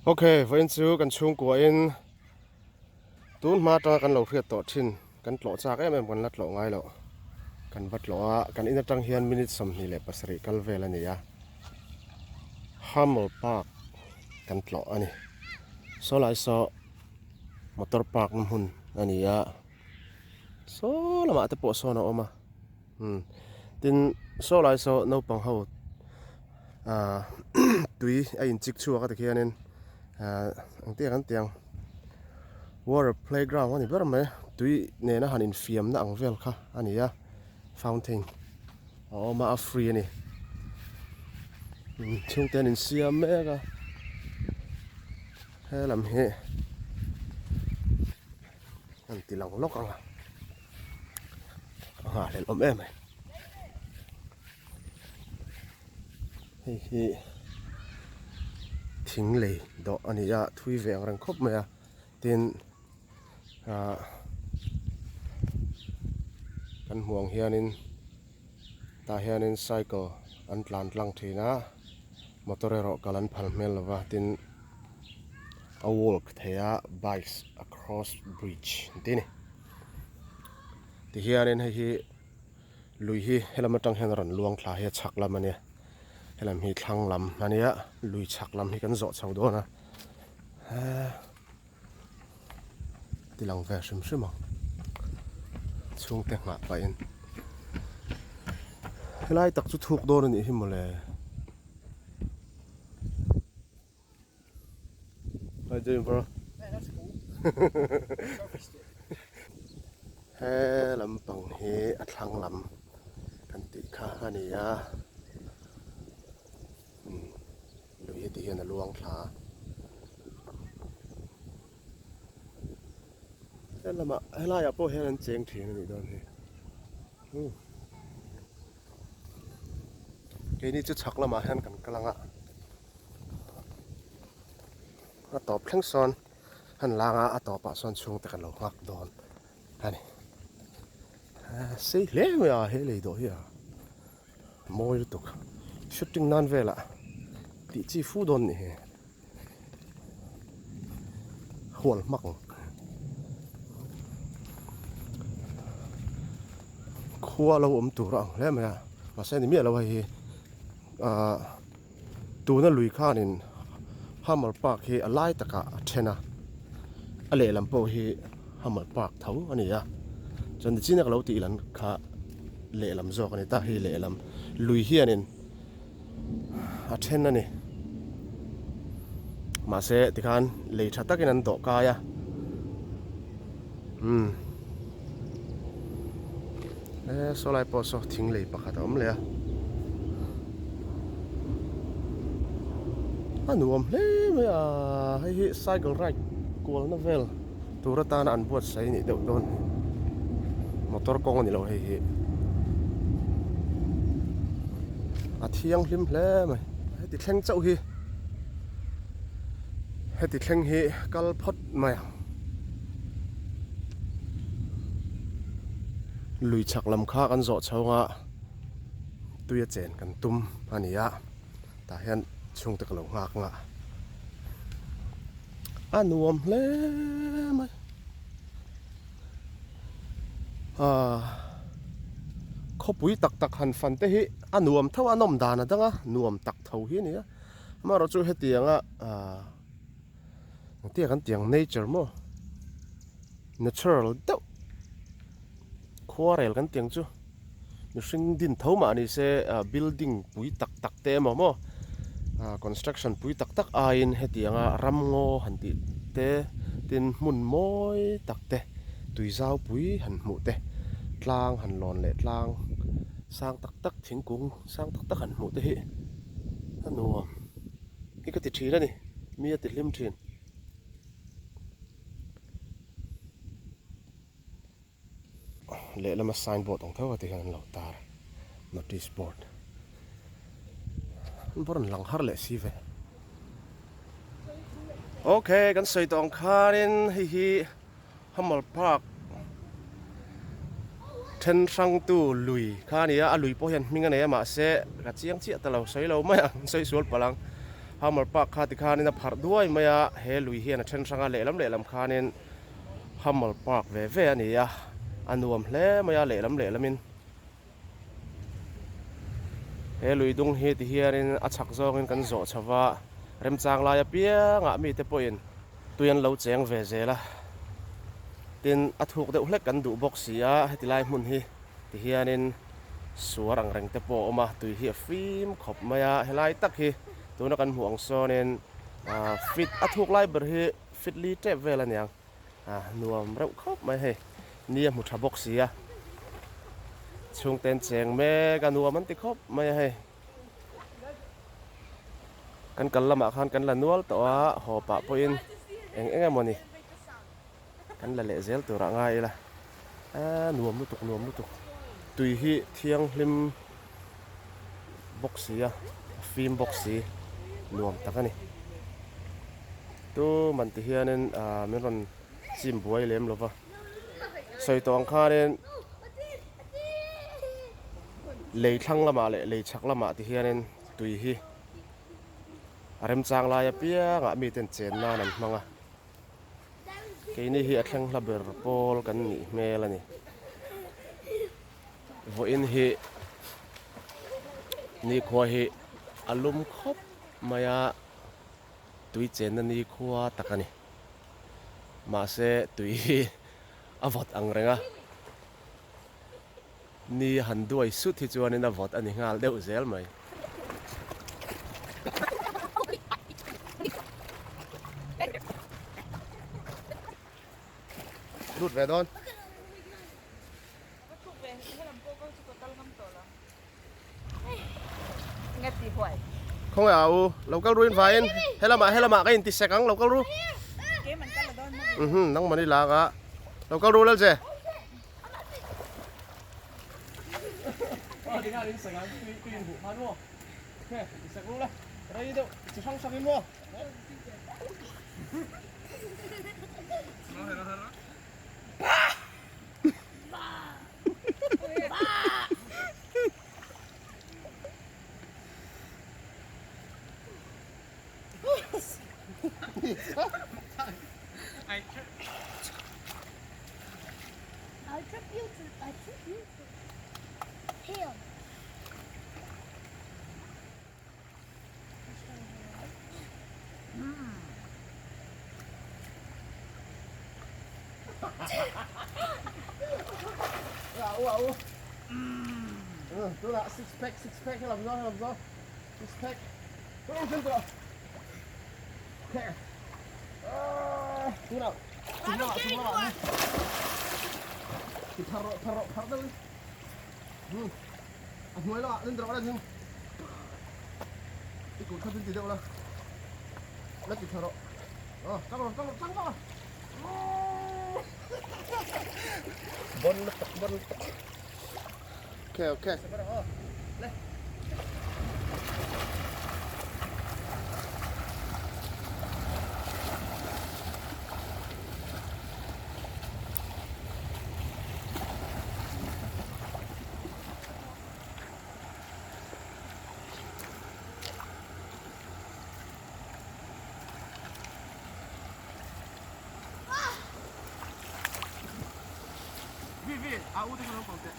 Ok, vawiin chu kan chhungkuahin tun hma atanga kan lo hriat tawh thin kan tlawh chak em em kan la tlawh ngai loh kan va tlawh a, kan in atang hian minute 27 kal vel a ni a, Hamel Park kan tlawh a ni. Saw lai saw motor park na hmun a ni a, saw lamah te pawh sawn a awm a. Umm tin saw lai saw naupang ho ahh tui a in chik chhuak a tikhianin ahh engtiang kan tih ang water playground a ni ber mai tui nena han infiamna ang vel kha a ni a fountain a awm a a free a ni umm chhungte an insiam mek a helam hi an ti lang lawk ang a a nghahhlelh awm em mai hei hi thing lei dawh a ni a thui ve ang reng khawp mai a tin ah kan hmuh ang hianin tah hianin cycle an tlan tlang thin a motor erawh kal an phal hmel lova tin. A walk thei a bikes across bridge an tih a ni tihianin hei hi lui hi helam atang hian a rawn luang thla hi a chhak lam a nia helam hi thlang lam a nia lui chhak lam hi kan zawh chho dawn a eee ti lang ve hrim hrim ang chhungte nghah pahin helai tak chu thuk dawn a nih hi mawle. How you doing bro? Yeah, that's cool. He lampang hi a thlang lam kan tih kha a ni a umm lui heti hian a luang thla a he lamah helaiah pawh hian an cheng thin a nih dawn hi umm. Keini chu chhak lamah hian kan kal ang a, a tawp thleng sawn han lang a, a tawpah sawn chhungte kan lo nghak dawn a ni. Sei hle mai a he lei dawh hi a mawi lutuk shooting nan velah tih chi fu dawn nih hi hual hmak ang. Khua lo awm tur a ang hle mai a mahse ni miah lo hei hi ahh tuna lui khanin Hammer Park hi a lai takah a then a a lehlam pawh hi Hammer Park tho a ni a chuan nichina ka lo tih lan kha lehlam zawk a ni ta hei lehlam lui hianin. a then a ni mahse tikhan lei tha takin an dawh kai a umm e saw lai pawh saw thing lei pakhat a awm leh a a nuam hle mai a hei hi cycle ride kualna vel tur atana an buatsaih a nih deuh dawn motor kawng a ni lo hei hi a thianghlim hle mai heti thleng chauh hi heti thleng hi kal phawt mai ang lui chhak lam kha kan zawh chho anga tui a chen kan tum a ni a tah hian chhungte ka lo nghak nghah. A nuam hle mai ah khawpui tak tak han fan te hi a nuam tho a nawm dan a dang a nuam tak tho hi a ni a amaherawh chu hetiang a ah engtiang kan tih ang nature maw natural deuh khuarel kan tih ang chu. Mihring din tho mah ni se ah building pui tak tak te emaw maw ah construction pui tak tak aiin hetianga ramngaw han tih te tin hmun mawi tak te tui zau pui han hmuh te tlang han lawn leh tlang sang tak tak thingkung sang tak tak han hmuh te hi a nuam hi ka ti thin a ni mi a ti hlim thin. Lehlama signboard ang tho a ti hian an lo tar a notice board an rawn lang har leh si ve ok kan sawi tawh ang khanin hei hi Hammer Park then hrang tu lui kha a ni a a lui pawh hian hming a nei a mahse ka chiang chiah ta lo sawi lo mai ang sawi sual palh ang. Hummer Park kha tikhanin a pharh duai mai a, he lui hian a then hrang a, lehlam lehlam khanin Hummer Park ve ve a ni a, a nuam hle mai a lehlam lehlamin. He lui dung hi ti hianin a chhak zawngin kan zawh chho va, remchang lai apiangah mite pawhin tui an lo cheng ve zel a, tin a thuk deuh hlek kan duh bawk si a, heti lai hmun hi ti hianin suar ang reng te pawh a awm a, tui hi a fim khawp mai a, helai tak hi tuna kan hmuh ang sawnin ah fit a thuk lai ber hi fit li tep vel a niang. A nuam reuh khawp mai hei ni a hmu tha bawk si a chhungte an cheng mek a nuam an ti khawp mai a hei kan kal lamah khan kan la nual tawh a haw pah pawhin eng eng emaw ni kan la leh zel turah ngai ila a nuam lutuk nuam lutuk tui hi thianghlim bawk si a a fim bawk si nuam tak a ni tuman ti hianin ah min rawn chim buai lem lo va sawi tawh ang khanin lei thlang lamah leh lei chhak lamah ti hianin tui hi a remchang lai apiangah miten chen nan an hmang a. Keini hi a thleng hla ber pawl kan nih hmel a ni. Vawiin hi nikhua hi a lum khawp mai a, tui chenna nikhua tak a ni. Mahse tui hi a vawt ang reng a, ni a han duai sut hi chuanin a vawt a ni nghal deuh zel mai. Lut ve dawn. Khawnge a u lo kal ruin vaiin helamah helamah ka inti sek ang lo kal ru. Mhm nangmah ni lak a lo kal ru Lalje. I trip you to I trip you to him. Tunah six pack six pack helam zawng helam zawng six pack tunah chung lamah chung lamah ti phar rawh phar rawh phar deuh in a hnuai lamah rin rawh la ding i kut kha tin ti deuh la la ti tha rawh aw tang rawh tang rawh tang rawh bon lutuk bon lutuk okay okay Vi vi a u te kha lo ko teh.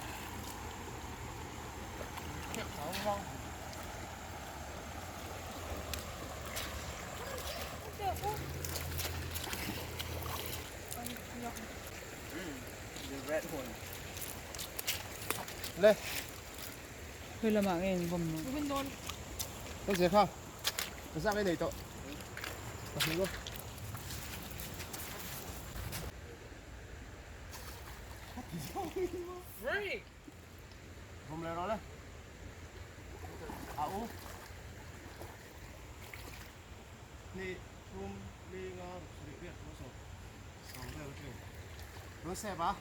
Le. Khawi lamah nge in bawm maw? Hei zia kha. Ka zak ei nei tawh. Ka hmu a. Vawm leh rawh le. A u. Hnih, thum, li, nga, ruk, sarih, riat, panga, sawm. Sawm vel a tling. Tun sep a.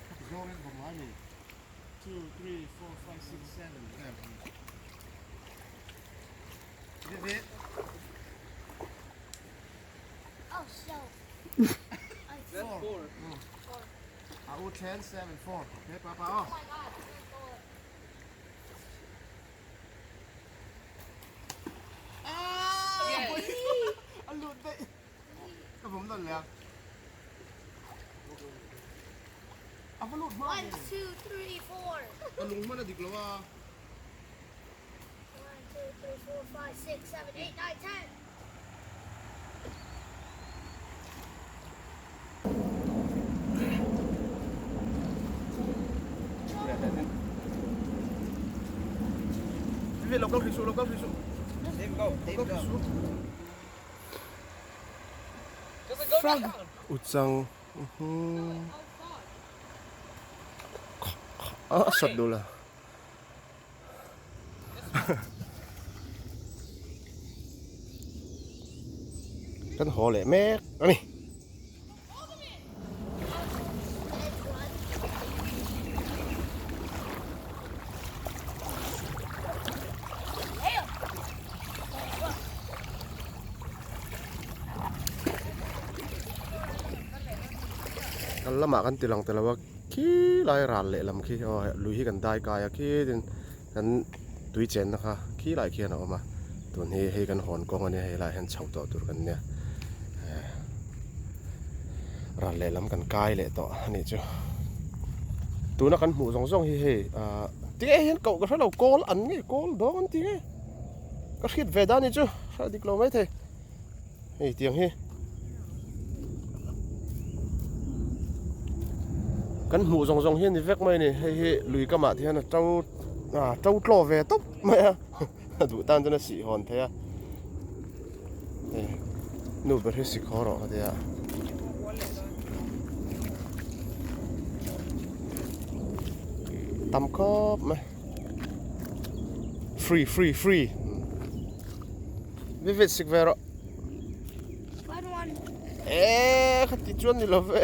Heti zawngin vawm ngai mi. 2, 3, 4, 5, 6, 7 vel. Vivi. Oh, so. Four. A u 10, 7, 4. Okay, papa. Oh. Oh my god. One, two, three, four. Ka lung hman a dik lo a. One, two, three, four, five, six, seven, eight, nine, ten. Lo kal hrih suh, lo kal hrih suh. Lo kal hrih suh. Frog. Uchang. A sat duh la. Kan haw leh mek a ni. Kal lamah kan ti lang ta lo a khi lai ral lehlam khi aw lui hi kan dai kai a khi tin kan tui chenna kha khi lai khian a awm a tun hi hei kan hawn kawng a nia hei lai hian chhoh tawh tur kan nia eh ral lehlam kan kai leh tawh a nih chu tuna kan hmuh zawng zawng hi hei ah tinge hian koh ka hre lo kawl an nge kawl dawng an ti nge ka hriat ve dan ni chu hre dik lo maithei hei tiang hi kan hmuh zawng zawng hi a ni vek mai a ni hei hi lui kamah te hian a to ah to tlaw ve tawp mai a a duh tan chuan a sih hawn thei a hei nu ber hi sikhaw rawh ka tia. Tam khawp mai free free free Vivid sik ve rawh. Eee kha ti chuan ni lo ve.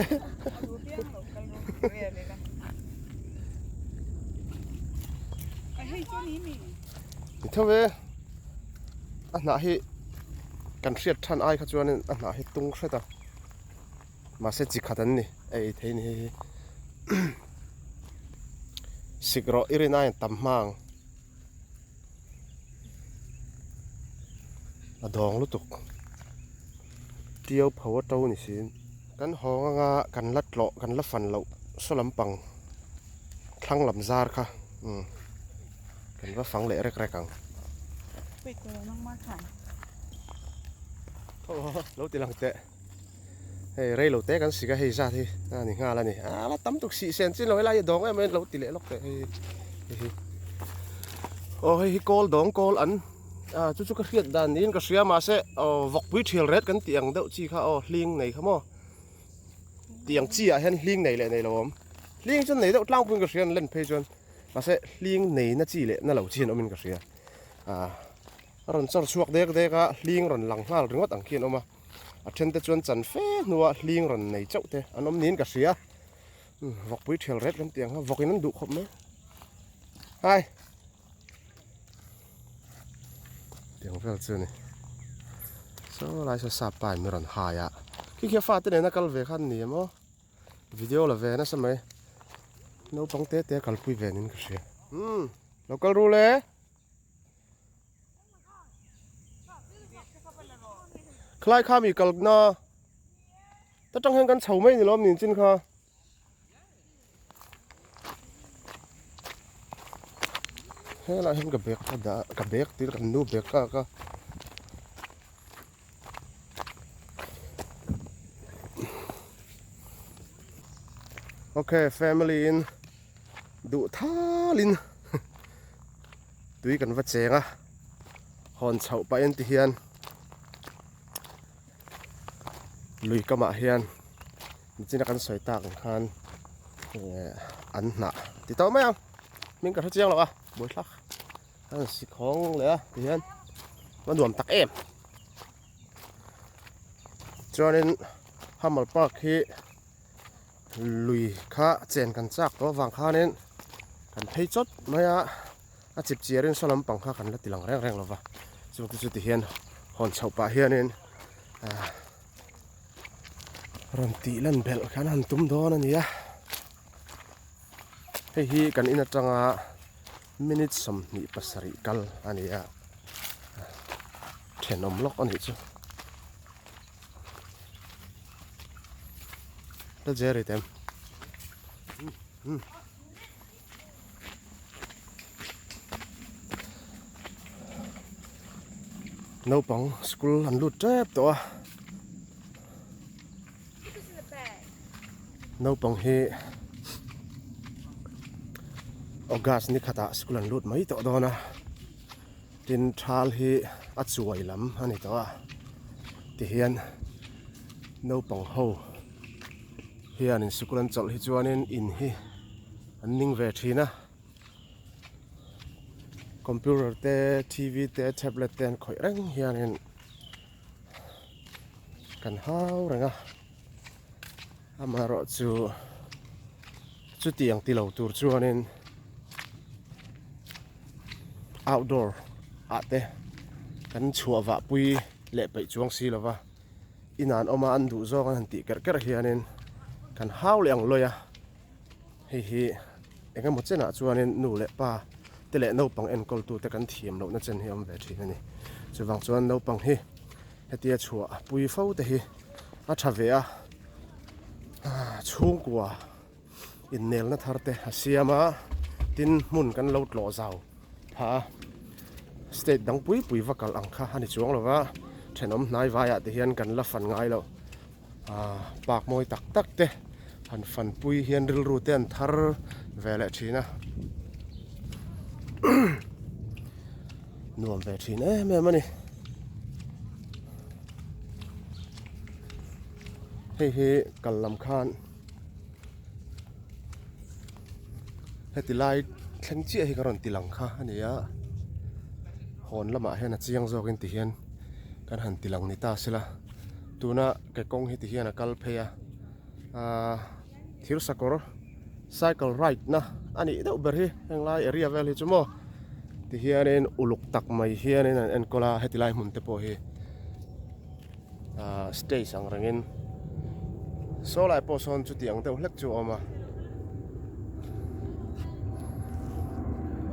Ni tho ve. A hnah hi kan hriat than ai kha chuanin a hnah hi tung hret a. Mahse chi khat an ni a ei thei ni hei hi. Sik rawh i rin aiin tam hma ang. A dawng lutuk tiau pho a to ni siin kan hawng anga kan la tlawh kan la fan loh saw lampang thlang lam zar kha umm kan va fang leh rek rek ang. Lo ti lang teh hei rei lo te kan sik a hei zat hi a ni nghal a ni a la tam tuk sih sen chin lo helai hi a dawng em em lo ti leh lawk teh hei hei hi aw hei hi kawl dawng kawl an a chu chu ka hriat dan niin ka hria mahse aw vawkpui thial ret kan tih ang deuh chi kha aw hling nei kha maw tiang chi ah hian hling nei leh nei lo awm hling chuan nei deuh tlangpuiin ka hria an len phei chuan mahse hling nei na chi leh na lo chi an awmin ka hria a. A rawn chawr chhuak dek dek a, hling rawn lang nghal ringawt ang khi an awm a. A then te chuan chan fe hnua hling rawn nei chauh te an awm niin ka hria. Vawkpui thial ret kan tih ang kha vawkin an duh khawp mai. Hai! Tiang vel chu a ni. Saw lai saw sap pa in min rawn hai a. Khi khi a fate nena kal ve kha an ni em aw. Video la ve nasa mai. Naupang te te a kalpui ve niin ka hria. Umm lo kal ru le. Khlai kha mi kalna ta tang hian kan chho mai ni lawm nin chin kha. Helai hian ka bag ka dah ka bag tir kan nu bag ka ka. Okay family in duh thalin tui kan va cheng a hawn chhoh pah in ti hian lui kamah hian nichina kan sawi tak ang khan eh an hnah ti tawh mai ang hming ka hre chiang lo a buaithlak an si khawng leh a ti hian a nuam tak em chuanin Hummel Park hi. Lui kha chen kan chak tawh avang khanin kan phei chawt mai a, a chip chiarin saw lampang kha kan la ti lang reng reng lova, chung te chu ti hian hawn chhoh pah hianin ah rawn tih lan belh khan han tum dawn a ni a, hei hi kan in atanga minute 27 kal a ni a, thenawm lawk a nih chu. La Jerry te em? Naupang school an lut tep tawh a. Naupang hi August ni khatah school an lut mai tawh dawn a. Tin thal hi a chuai lam a ni tawh a. Tihian naupang ho hianin sikul an chawlh hi chuanin in hi an ning ve thin a computer te t v te tablet te an khawih reng hianin kan hau reng a amaherawhchu chutiang ti lo tur chuanin outdoor ah te kan chhuah vah pui leh peih chuang si lova. Inah an awm a, an duh zawk an han tih kerh kerh hianin kan hau leh ang lawi a, hei hi eng emaw chenah chuanin nu leh pa te leh naupang enkawltute kan thiam lohna chen hi a awm ve thin a ni. Chuvang chuan naupang hi hetia chhuah pui fo te hi a tha ve a, chhungkua innelna thar te a siam a, tin hmun kan lo tlawh zau phah a, state dang pui pui va kalh ang kha a ni chuang lo va, thenawm hnai vaiah te hian kan la fan ngai lo, aaa park mawi tak tak te han fan pui hian rilru te an thar ve leh thin a, nuam ve thin em em a ni. Hei hi kal lam khan. Heti lai thleng chiah hi ka rawn ti lang kha a ni a, hawn lamah hian a chiang zawkin ti hian kan han ti lang ni ta sela, tuna ke kawng hi ti hian a kal phei a, aaa thir sakawr cycle ride na a nih deuh ber hi heng lai area vel hi chu maw ti hianin uluk tak mai hianin an enkawl a heti lai hmun te pawh hi. Ahh stage ang rengin saw lai pawh sawn chuti ang deuh hlek chu a awm a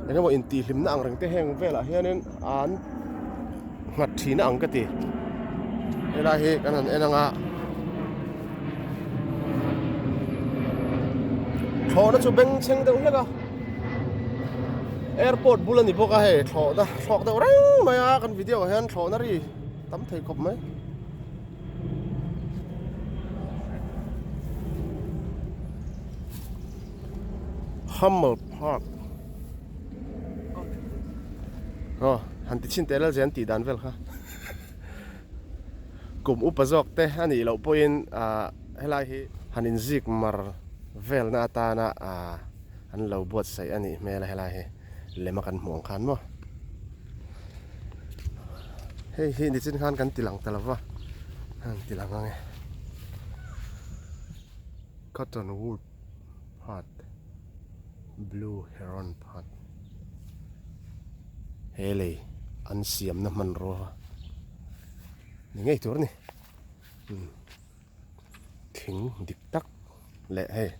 engemaw intihhlimna ang reng te heng velah hianin an nghat thin a ang ka ti helai hi kan han en anga thlawhna chu bengchheng deuh hlek a airport bul a ni bawk a hei thlawhna thlawk deuh reng mai a kan video ah hian thlawhna ri tam thei khawp mai. Hummel Park Aw han ti chhin teh lal zel an tih dan vel kha kum upa zawk te a nih loh pawhin ah helai hi han inzik mar velna atana ah an lo buatsaih a nih hmel a helai hi lem a kan hmuh ang khan maw. Hei hi nichin khan kan ti lang ta lova han ti lang ang e cotton wood path blue heron path he lei an siamna hmanrua ni ngei tur a ni thing dik tak leh hei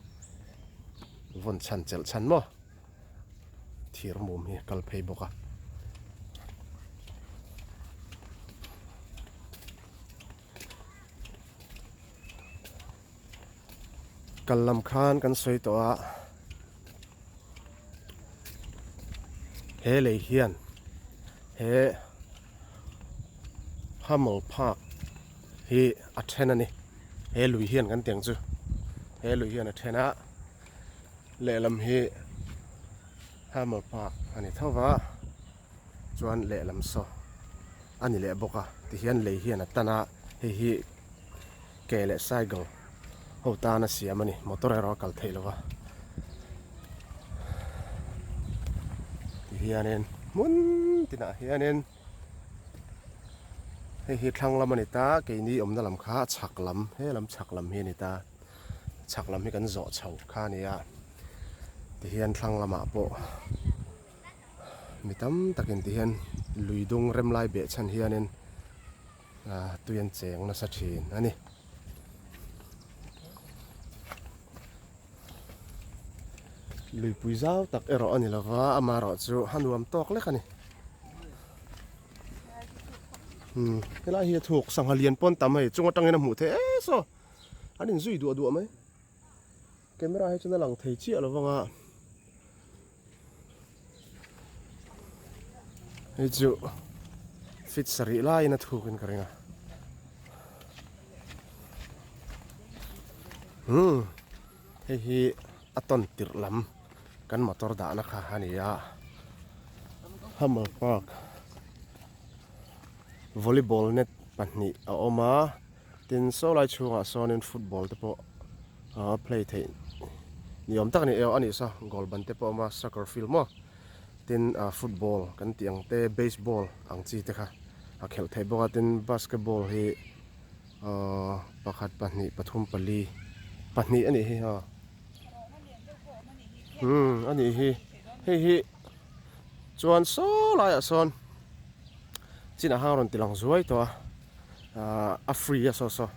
vawn chhan chelh chhan maw. Thir mum hi a kal phei bawk a. Kal lam khan kan sawi tawh a, he lei hian he Hummel Park hi a then a ni. He lui hian kan tiang chu he lui hian a then a. Lehlam hi Hammer Park a ni tho va, chuan lehlam saw a ni leh bawk a, tihian lei hian a tan a, hei hi ke leh cycle ho tan a siam a ni, motor erawh a kal theih lo va, tihianin hmun tinah hianin hei hi thlang lam a ni ta, keini awmna lam kha chhak lam, he lam chhak lam hi a ni ta. Chhak lam hi kan zawh chho kha a ni a, tihian thlang lamah pawh mi tam takin tihian lui dung rem lai beh chhan hianin ah tui an cheng nasa thin a ni. Luipui zau tak erawh a ni lova, amaherawhchu a nuam tawk lek a ni. Umm helai hi a thuk sangha lian pawn tam hei chung atangin a hmuh theih e saw. An inzui duah duah mai. Camera hi chuan a lang thei chiah lo vang a. Hei chu feet sarih laiin a thukin ka ring a. Umm hei hi a tawn tirh lam kan motor dahna kha a ni a. Hammer park volleyball net pahnih a awm a. Tin saw lai chhungah sawnin football te pawh a play theih ni awm tak a ni eo a nih saw goal ban te pawh a awm a soccer field maw tin ah football kan tih ang te baseball ang chi te kha a khelh theih bawk a tin basketball hi ahh pakhat pahnih pathum pali pahnih a nih hi aw umm a nih hi hei hi chuan saw laiah sawn chinah khan a rawn ti lang zuai tawh a. Ahh a free a saw saw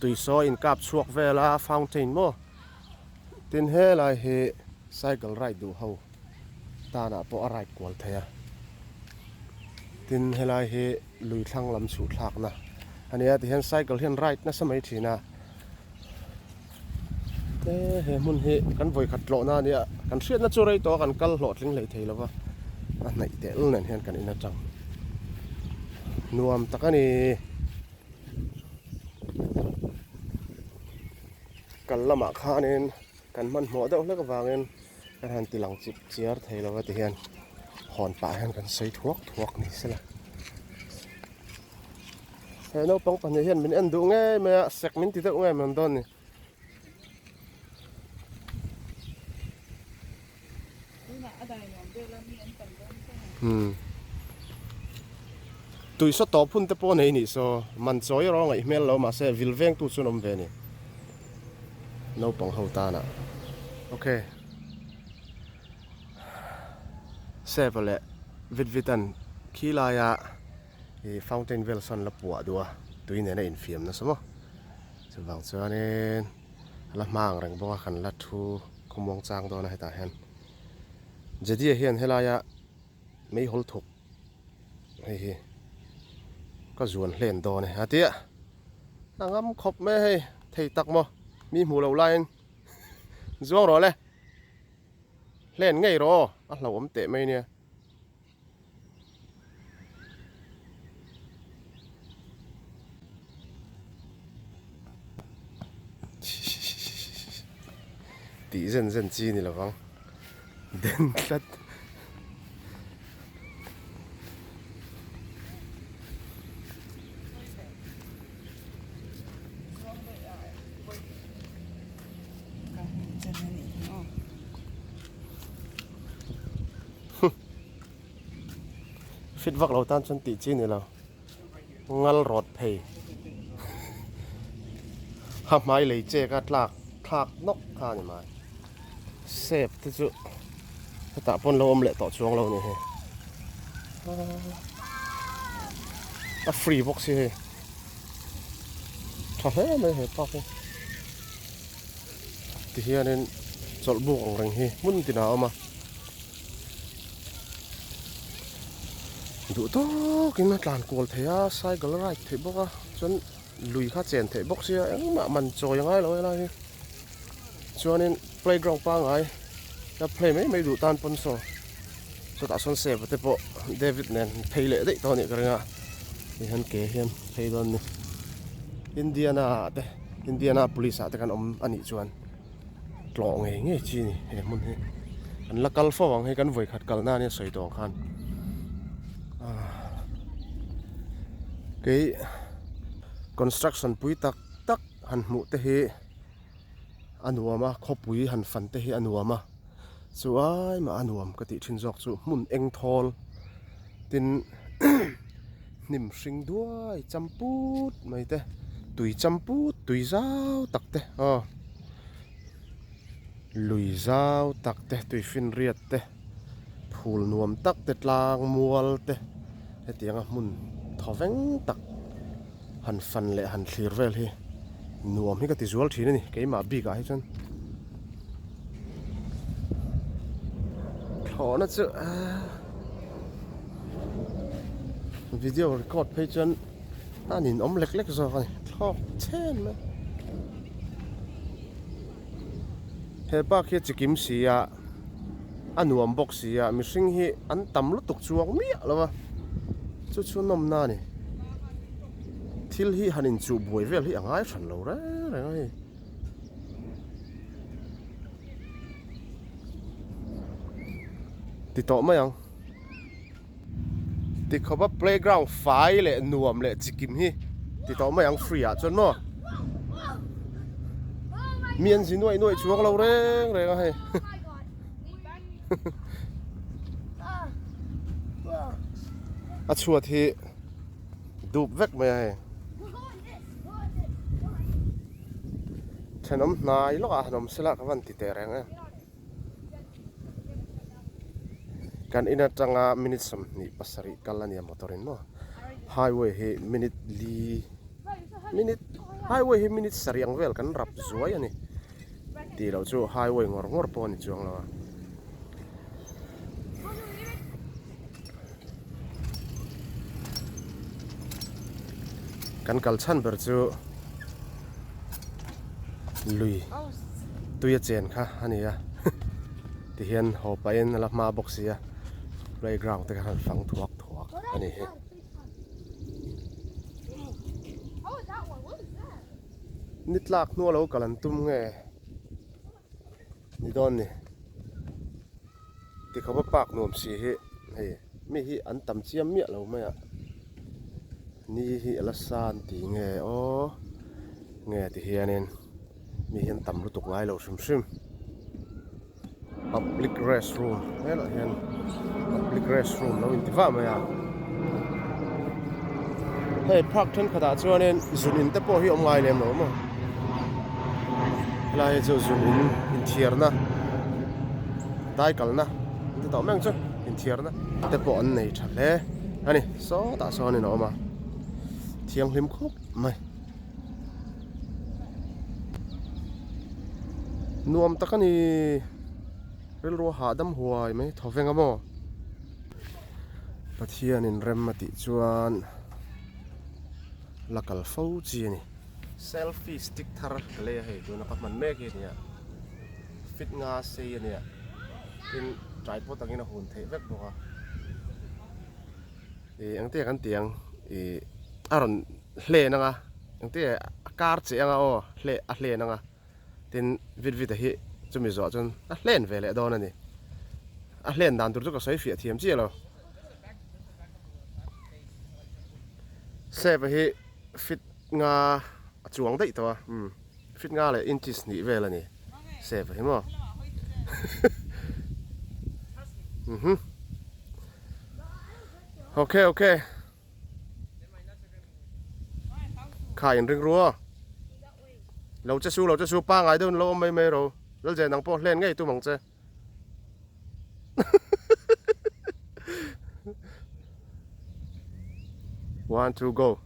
tui saw in kap chhuak vel a fountain maw tin helai hi cycle ride duh ho tanah pawh a ride kual thei a tin helai hi lui thlang lam chhuh thlak na a nia tihian cycle hian ride nasa mai thin a e he hmun hi kan vawikhat tlawh na a nia kan hriatna chu rei tawh a kan kal hlawhtling hlei thei lova a hnaih teh lul nen hian kan in atang nuam tak a ni kal lamah khanin kan hmanhmawh deuh hlek avangin kan han ti lang chip chiar thei lova ti hian hawn pah hian kan sawi thuak thuak ni sela. He naupang pahnih hian min en duh ngei mai a, sek min ti deuh ngei mai an dawn ni. Hmm. Tui saw tawp hun te pawh nei nih saw, man chawi erawh a ngaih hmel lo mahse vil veng tu chu an awm ve ni. Naupang ho tana. Okay. Save leh vit vitan khi laia Ih fountain vel sawn la puah duh a, tui nena infiam nasa maw. Chuvang chuanin a la hma ang reng bawk a, kan la thu khawmuang chang dawn a hetah hian. Jedi-a hian helaia meihawl thuk hei hi ka zuan hlen dawn e a ti a, a ngam khawp mai a hei, thei tak maw, mi hmuh loh laiin zuang rawh le, hlen ngei rawh aw, a hlauhawm teh mai nia. Tih zen zen chi ni lovang den tlat. Fit vak lo tan chuan tih chi ni lo. Ngal rawt phei. Ha hmai lei chek a tlak thlak nawk kha a ni mai. Sep te chu hetah pawn lo awm leh tawh chuang lo a ni hei. A free bawk si hei. Tha hle mai he park hi. Tihianin chawlh buk ang reng hi hmun tinah a awm a. Duh tawkin a tlan kual thei a, cycle a ride theih bawk a, chuan lui kha chen theih bawk sia engmah man chawi a ngai lo helai hi. Chuanin playground pangngai la play mai mai duh tan pawn saw chutah sawn save te pawh David nen phei leh daih tawh a nih ka ring a, tihian ke hian phei dawn a ni. Indiana ah te Indiana police ah te kan awm a nih chuan. Tlawh ngei ngei chi a ni he hmun hi. An la kal fo ang hei kan vawikhat kalna ania sawi tawh ang khan. Kei construction pui tak tak han hmuh te hi a nuam a, khawpui han fan te hi a nuam a. Chu ai mah a nuam ka tih thin zawk chu hmun eng thawl tin hnim hring duai champut mai te tui champut tui zau tak te aw lui zau tak te tui finriat te phul nuam tak te tlang mual te hetianga hmun thawveng tak han fan leh han thlir vel hi nuam hi ka ti zual thin a ni keimah bik ah hi chuan thlawhna chu ahh video record phei chuan a nin awm lek lek zawk a ni thlawk chhen mai. He park hi a chikim si a, a nuam bawk si a, mihring hi an tam lutuk chuang miah lo a, chu chu nawmna a ni. Thil hi han inchuh buai vel hi a ngai hran lo reng reng a hei. Ti tawh mai ang. Tikhawpa playground fai leh nuam leh chikim hi ti tawh mai ang free ah chuan maw. Mi an zi nuaih nuaih chuang lo reng reng a hei. A chhuat hi dup vek mai a hei. Thenawm hnai lawkah han awm sela ka van ti teh reng em. Kan in atanga minute 27 kal a nia motor in maw highway hi minute li minute highway hi minute sarih ang vel kan rap zuai a ni tih loh chu highway ngawr ngawr pawh a ni chuang lo a. Kan kal chhan ber chu lui tui a chen kha a ni a tihian haw pahin a la hma bawk si a playground te kha han fang thuak thuak a ni hi. Ni tlak hnua lo kal an tum nge ni dawn ni. Tikhawpa park nuam si hi hei mi hi an tam chiam miah lo mai a ni hi a la san ti nge aw nge ti hianin mi hi an tam lutuk ngai lo hrim hrim public restroom helaiah hian public restroom lo inti vah mai a hei park thenkhatah chuanin zun in te pawh hi awm ngai lem lo maw. Helai hi chu zun in inthiarna dai kalna an ti tawh mai ang chu inthiarna te pawh an nei tha hle a ni sawtah sawnin a awm a thianghlim khawp mai nuam tak a ni rilru a hahdam huai mai thawveng a maw Pathianin rem a tih chuan la kal fo chi a ni. Selfie stick thar ka lei a hei tuna ka hman mek hi a nia fit nga sei a nia tin tripod angin a hun theih vek bawk a ih engte kan tih ang ih a rawn hlen anga engte a kar che anga aw hle a hlen anga tin vit vit a hi chumi zawh chuan a hlen ve leh dawn a ni a hlen dan tur chu ka sawi fiah thiam chiah lo save hi fit nga a chuang daih tawh a umm fit nga leh inches hnih vel a ni save hi maw mhm okay okay kha in ring ru aw lo che su lo che su pangai deuhin lo awm mai mai ro Lalje nang pawh hlen ngei tum ang che. One, two, go.